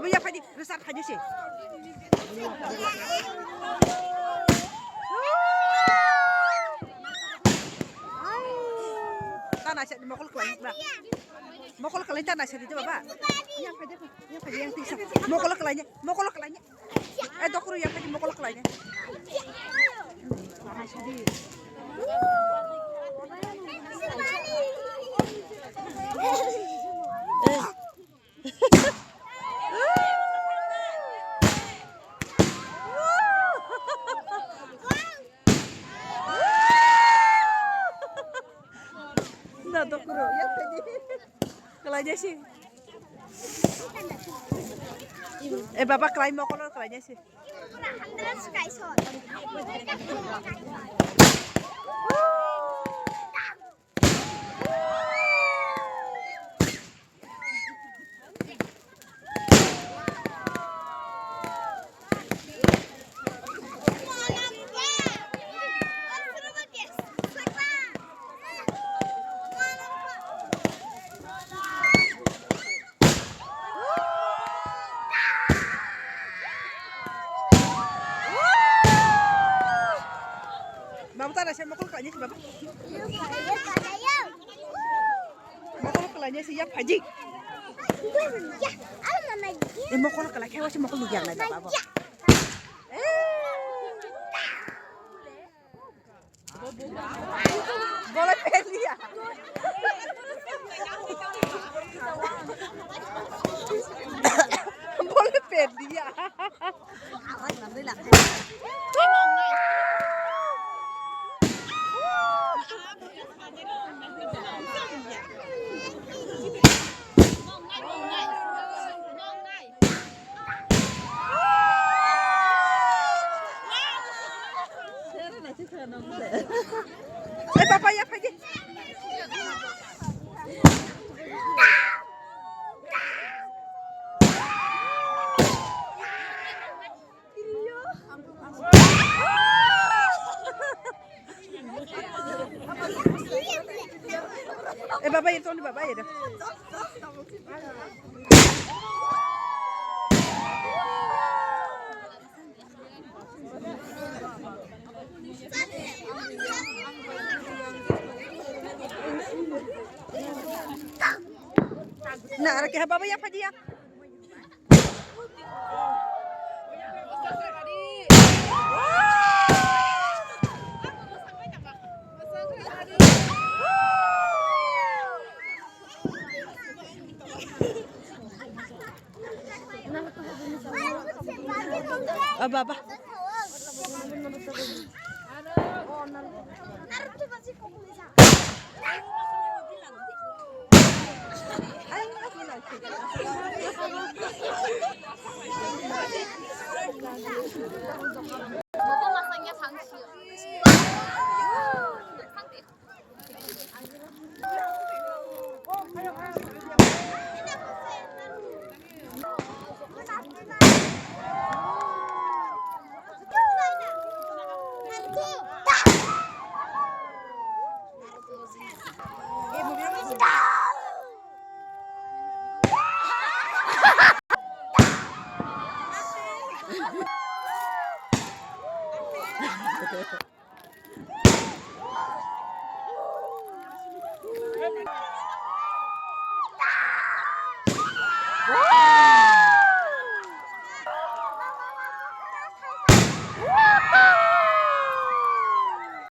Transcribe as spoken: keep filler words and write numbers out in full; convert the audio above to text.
Buya phaidi, result phaidi se. Ta naisa mokol kwlai ba. Mokol kwlai ta naisa di baba. Yang phaidi, yang phaidi, yang tisa. Mokol kwlai ni, mokol kwlai ni. Eh, dokru yang phaidi mokol kwlai ni. Na dokru, ya tadi. Kalanya sih. Eh, baba kalai mokol kalanya sih. Babu tara se mokol kalanya sih babu. Mokol kalanya sih ya phaji. Eh, mokol kalai khe wasi mokol nugya lai babu. Bole peliya. Bole peliya. Eh, papa, ya, pagi. Eh, baba, ya, Tony, baba, ya, dah. Na, ara keha baba ya phaji ya. O baba.